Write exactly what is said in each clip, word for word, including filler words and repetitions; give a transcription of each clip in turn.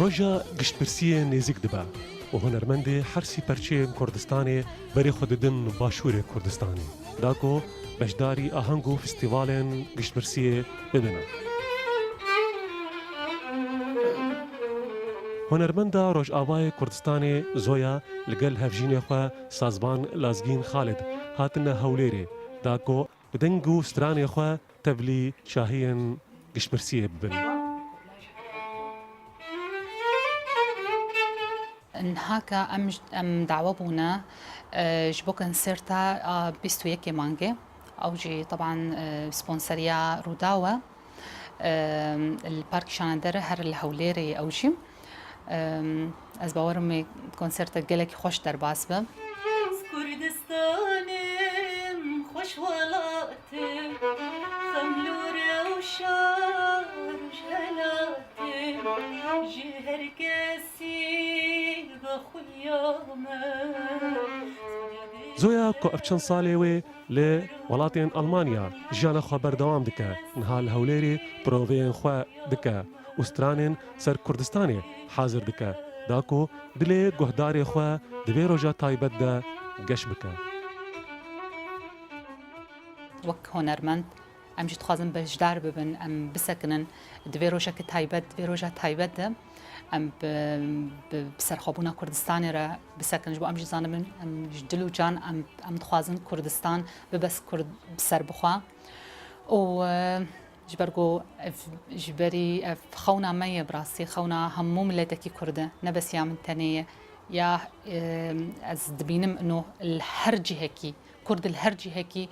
Roja giştpirsiyê nêzîk dibe û hunermendê her sî perçeyên Kurdistanê berê xwe didin Başûrê Kurdistanê, da ku beşdarî aheng û festîvalên giştpirsiyê bibin. Hunermenda Rojavayê Kurdistanê Zoya li gel hevjînê xwe sazban Lazgîn Xalid hatine Hewlêrê, da ku bi deng û stranê xwe tevlî şahiyên giştpirsiyê bibin. Niha ke em, em dawe bûne, e, ji bo konserta a bîst û yekê mangê. Ew jî teban, e, sponseriya Rûdaw e. E, li Parkî Şanedere her li Hewlêrê ew jî. E, ez bawerim wê konserta gelekî xweş derbas be. Kurdistanim xweş welat. Xemlûre û şar û jelatê ji her kesî bi xuya me. Zoya ku ev çend salê wê li welatên Almanya jiyana xwe berdewam dike, niha li Hewlêrê proveyên xwe dike û stranên ser Kurdistanê hazir dike, da ku dilê guhdarê xwe di vê roja taybet de geş bike. Wek hunermend, em jî dixwazin beşdar bibin, em bisekinin di vê rojeke taybet, di vê roja taybet de em bi, bi, bi serxwebûna Kurdistanê re bisekinin. Ji bo em jî zanibin, em ji dil û can em, em dixwazin Kurdistan bibe s-, Kurd bi ser bixwe. Û, e, ji ber ku ev, ji berî ev xewna me ye, bi rastî xewna hemû miletekî Kurd e, ne bes ya min tenê ye. Ya, e, ez dibînim ino li her cihekî, Kurd li her cihekî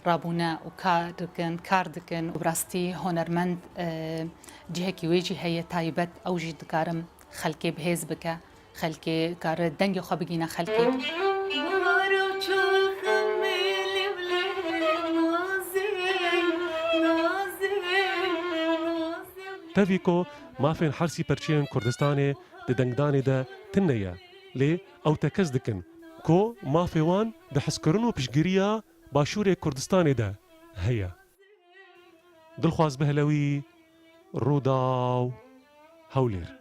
rabûne û kar dikin, kar dikin û bi rastî hunermend, e, cihekî wê jî heye taybet, ew jî dikarim xelkê bi hêz bike, xelkê kare dengê xwe bigîne xelkê. Tevî ku mafên her sî perçeyên Kurdistanê di dengdanê de tune ye, lê ew tekez dikin ku mafê wan di hezkirin û piştgiriya Başûrê Kurdistanê de heye. Dilxwaz Behlewî, Rûdaw, Hewlêr.